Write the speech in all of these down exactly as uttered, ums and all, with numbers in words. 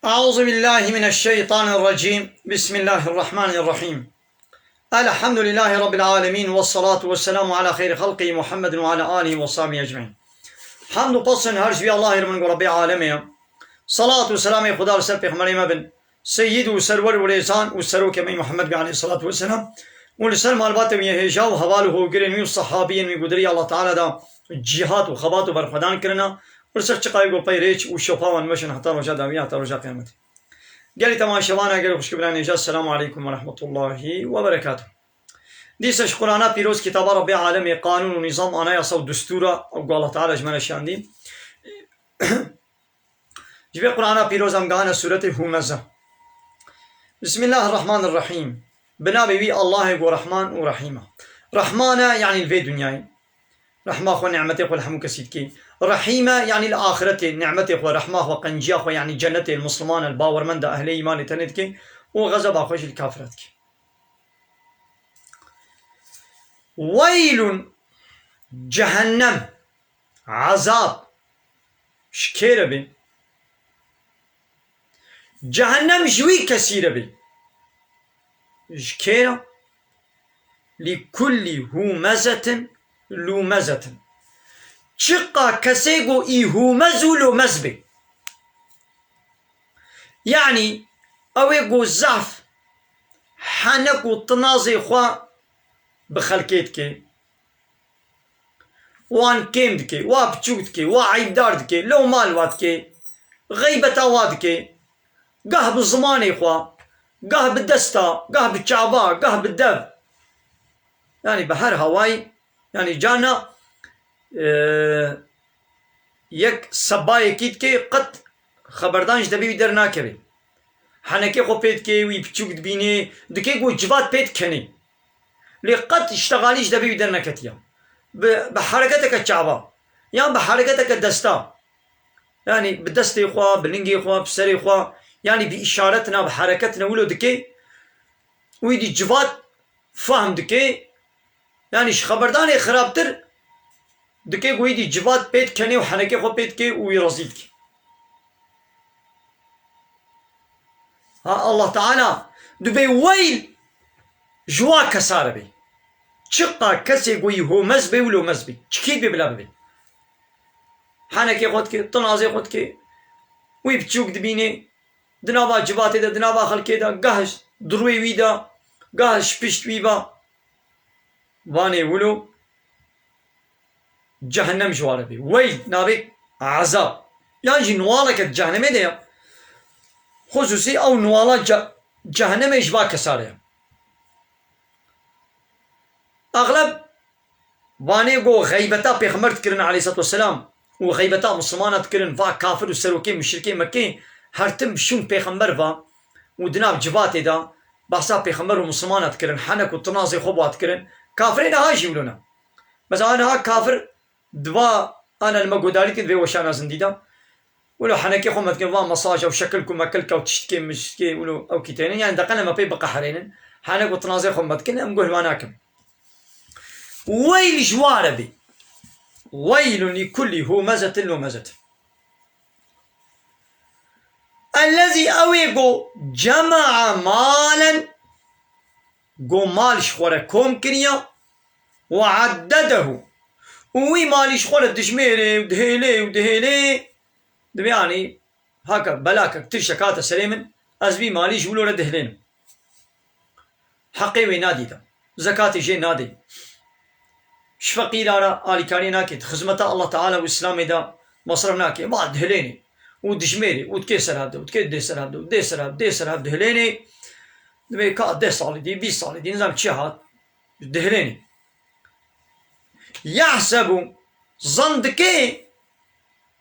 أعوذ بالله من الشيطان الرجيم. بسم الله الرحمن الرحيم. الحمد لله رب العالمين، والصلاة والسلام على خير خلقه محمد وعلى آله وصحبه أجمعين. Hamd û pes her ji vî Allahê re min ku Rebbê alemê ye. Salat û selamê Xuda li ser pêxemberê me bin. Seyyid û serwer û rêzan û serokê me Muhammed be aleyhissalatu vesselam. Û li ser malbatê wî hêja û heval û hogirên wî û sahabiyên wî ku di rêya Allah Teala da cîhat û xebat û berxwedan kirina. Û li ser çiqayê ku pey rêç û şopa wan meşin heta roja dawî, heta roja qiyamete. Gelî temaşevana, gelî xwişk û birayên hêja, Selamu aleykum ve rahmetullahi ve berekatuh. Dîsa ji Qur'ana pîroz, kitaba Rebbê alemê, qanûn û nîzam, anayasa û destûra ku Allah Teala ji me re şandî. Ji vê Qur'ana pîroz em gihane sûretê Humeze. Bismillahirrahmanirrahîm. Bi navê wî Allahê ku Rehman û Rehîm e. Rehman e, yanî li vê dinyayê. Rehma xwe, nîmetê xwe li hemû kesî dikê. Rehîm e, yanî li axretê, nîmetê xwe, rehma xwe, qenciya xwe, yanî cennetê li Misliman e, li bawermend e, ehlê îmanê tenê dikê û xezeba xwe jî li kafira dikê. Weylun, cehennem, ezab, ji kê re bê? Cehennem ji wî kesî re bê. Ji kê re? Li kullî humezetin lumezetin. Çiqa kesê ku î humez û lomez bê. Yanî ew ê ku zehf henek û tinazê xwe bi xelkê dike. Wan kêm dike, wa piçûk dike, wa eyîbdar dike, lewma li wa dike, xeybeta wa dike, gah bi zimanê xwe, gah bi desta, gah bi çava, gah bi dev. Yanî bi her hawayî, yanî carna, e, yek sebayekî dike, qet xeberdan ji devê wî dernakeve. Henekê xwe pê dike, wî piçûk dibîne, dike ku civat pê dikenê. Lê qet îştexalî ji devê wî derneketiye. Bi, bi hereketeke çava, yan bi hereketeke desta, yanî bi destê xwe, bi lingê xwe, bi serê xwe, yanî bi îşaretina, bi hereketina wilo dike, wî dî civat fehm dike, yanî ji xeberdanê xirabtir dike ku wî dî civat pê dikenê û henekê xwe pê dike û wî rezîl dike. Ha, Allah Teala dibê weyl ji wa kesa re bê. Çiqa kesê ku yî homez bê û lomez bê. Çikî bê bila bibê. Henekê xwe dike, tinazê xwe dike. Wî piçûk dibînê. Di nava civatê de, di nava xelkê de, gah di rûyê wî de, gah ji pişt wî ve. Vanê wilo cehennem ji wa re bê. Weyl navê ezab. Yan jî nuwaleke di cehennemê de ye. Xusûsî ew nuwala ce-, cehennemê ji va kesa re ye. Exleb vanê ku xeybeta pêxember dikirin aleyhissalatu vesselam û xeybeta misilmana dikirin, va kafir û serokê muşrikê Mekkê her tim şûn pêxember va û di nav civatê de behsa pêxember û misilmana dikirin, henek û tinazê xwe bi wa dikirin. Kafirê niha jî wilo ne. Mesela niha kafir di va ana li me guhdarî dikin, di vê weşana zindî de. Wilo henekê xwe me dikin, va mesaja û şekil ku mekilka û tiştikê miştikê wilo ew kî tênin. Yanî deqene me pê biqeherênin. Henek û tinazê xwe me dikin, em guh li wan nakin. Weyl ji wa re bê. Weylun li kullî humezetin lumezetin. Ellezî, ew ê ku cema'a malen, ku mal ji xwe re kom kiriya, we addedehu, û wî malî ji xwe re dijmêrê û dihêlê û dihêlê, dibê, yanî, haka belakek, tirşek hate serê min, ez vî malî ji wilo re dihêlênim. Heqê wê nadî de. Zekatê jê nadê. Ji feqîra re alîkariyê nake. Di xizmeta Allah Teala û Îslamê de mesref nake. Va dihilênê. Û dijmêrê. Û dikê ser hev de. Û dikê dê ser hev de. Û dê ser hev, dê ser hev dihilênê. Dibê ka deh salî dî, bîst salî dî, nizam çi hat. Dihilênê. Yahsebu, zan dike,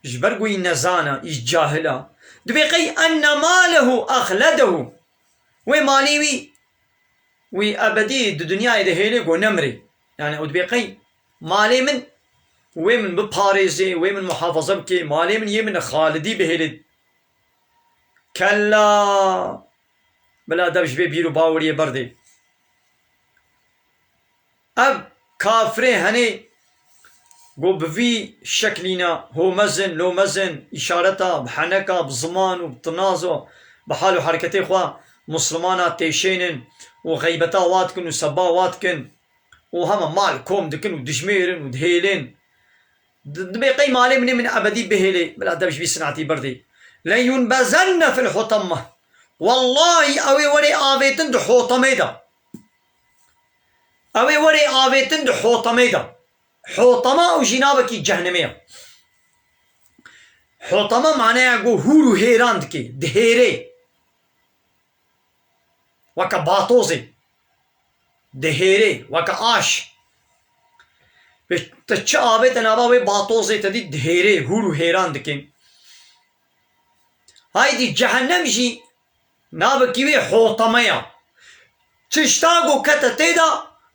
ji ber ku wî nezana, î cahil a. Dibê qey enne malehu axledehu. Wê malê wî, wî ebedî di dinyayê de hêlê ku nemirê. Yani ew dibê qey malê min, wê min biparêzê, wê min muhafaza bike, malê min yê min xalidî bihêlê. Kella. Bila dev ji vê bîr û baweriyê berdê. Ev kafirê henê Go bi vî şeklîna homezin, lomezin, îşareta, bi heneka, bi ziman û bi tinazo, bi hal û hereketê xwe Muslimana têşênin û xeybeta wa dikin û seba wa dikin û hema mal kom dikin û dijmêrin û dihêlin. Di-, dibê qey malê min ê min ebedî bihêlê, bila dev ji vî sinetî birdî. Leyunbezenne fil hutemme. Wellahî ew ê werê avêtin di hotemê de. Ew ê werê avêtin di hotemê de. Hotema ew jî navekî cehnemê ye. Hotema maneya ku hûr û hêran dike, dihêrê. Weke batozê. Dihêrê, weke aş. Ve te çi avête nava wê batozê te dî dihêrê, hûr û hêran dike. Haydî cehennem jî navekî wê hoteme ya. Tişta ku kete tê de,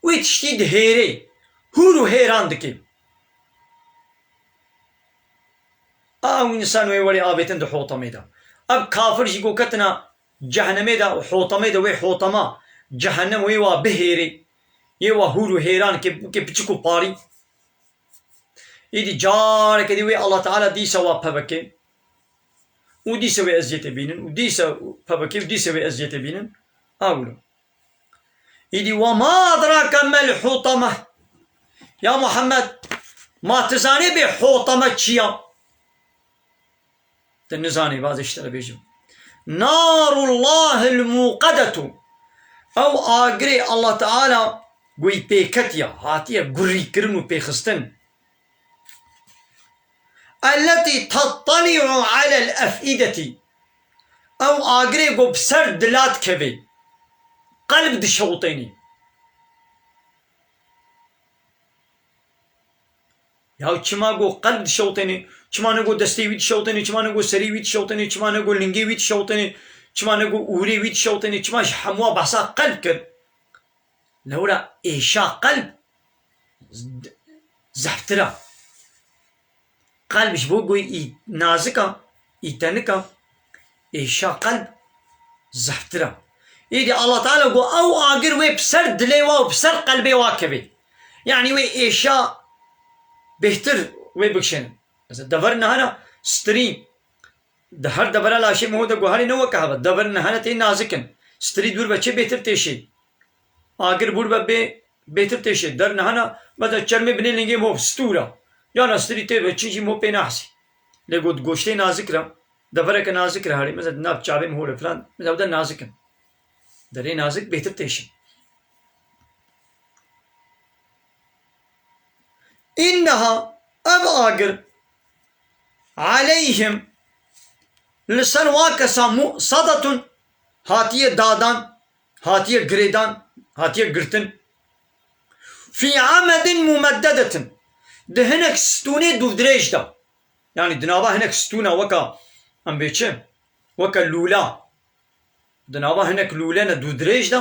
wê tiştî dihêrê. Hûr û hêran dike. A ew însan wê werê avêtin di hotemê de. Ev kafir jî ku ketina cehennemê de û hotemê de wê hotema cehennem wê wa bihêrê. Yê wa hûr û hêran ke, ke piçik û parî. Îdî careke dî wê Allah Teala dîsa wa peveke. Û dîsa wê eziyetê bînin. Û dîsa peveke û dîsa wê eziyetê bînin. A wilo. Îdî, "Ve ma edrake mel huteme." Ya Muhammed, ma tu zanê bê huteme çi ya? Tu nizanê, bazê ji te re bêjim. Narullahil muqedetu. Ew agirê Allah Teala goyî pêketiya, hatiye gurîkirin û pêxistin. Elletî tetteli'u alel ef'idetî. Ew agirê ku bi ser dila dikeve. Qelb dişewtênî. Ya çima ku qelb dişewtênî, çima ne ku destê wî dişewtênî, çima ne ku serî wî dişewtênî, çima ne ku lingê wî dişewtênî, çima ne ku ûrê wî dişewtênî, çima ji hemû behsa qelb kir? Lewra êşa qelb z-, zehftir e. Qelb ji bo ku î nazik e, î tenik e, êşa qelb zehftir e. Îdî Allah Teala got, ew agir wê bi ser dilê wa û bi ser qelbê wa kevê. Yanî wê êşa bêhtir wê bikişênin. Mesela dever nehana stirî. Di her devera laşê min hû de guherî ne weke hebe. Dever nehane tê nazik in. Stirî dûr be çê bêtir têşê. Agir bûr be bê, bêtir têşê. Der nehana, mesela çermê binê lingê min hû stûr e. Yana stirî tê be çin jî min hû pê nahsî. Lê got goştê nazik re, devereke nazik re herî. Mesela di nav çavê min hû re filan. Mesela ew de nazik in. Derê nazik bêtir têşin. Înneha, ev agir, aleyhim, li ser wa kesa mu'sadetun, hatiye dadan, hatiye girêdan, hatiye girtin. Fî amedin mumeddedetin, di hinek stûnê dûvdirêj de. Yanî di nava hinek stûna weka, em bê çi? Weke lûla. Di nava hinek lûlene dûdirêj de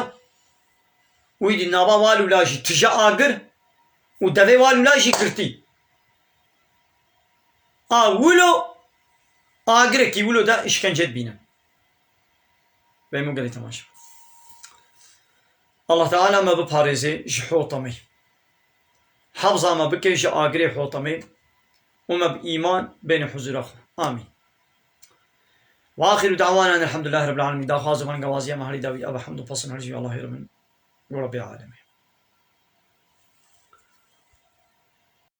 û îdî nava wa lûla jî tije agir û devê wa lûla jî girtî. A wilo agirekî wilo de îşkence dibîne. Beymo gelê temaşe. Allah Teala me biparêze ji hotemê. Hefza me bike ji agirê hotemê û me bi îman bêne huzûra xwe. Amîn. Ve axiru da'wana elhamdülillahi rabbil alemin. Daxwaz û bangewazîya me herî dawî ev e, hemd û pesn her ji Allahê re bin. Û Rabbê alemê.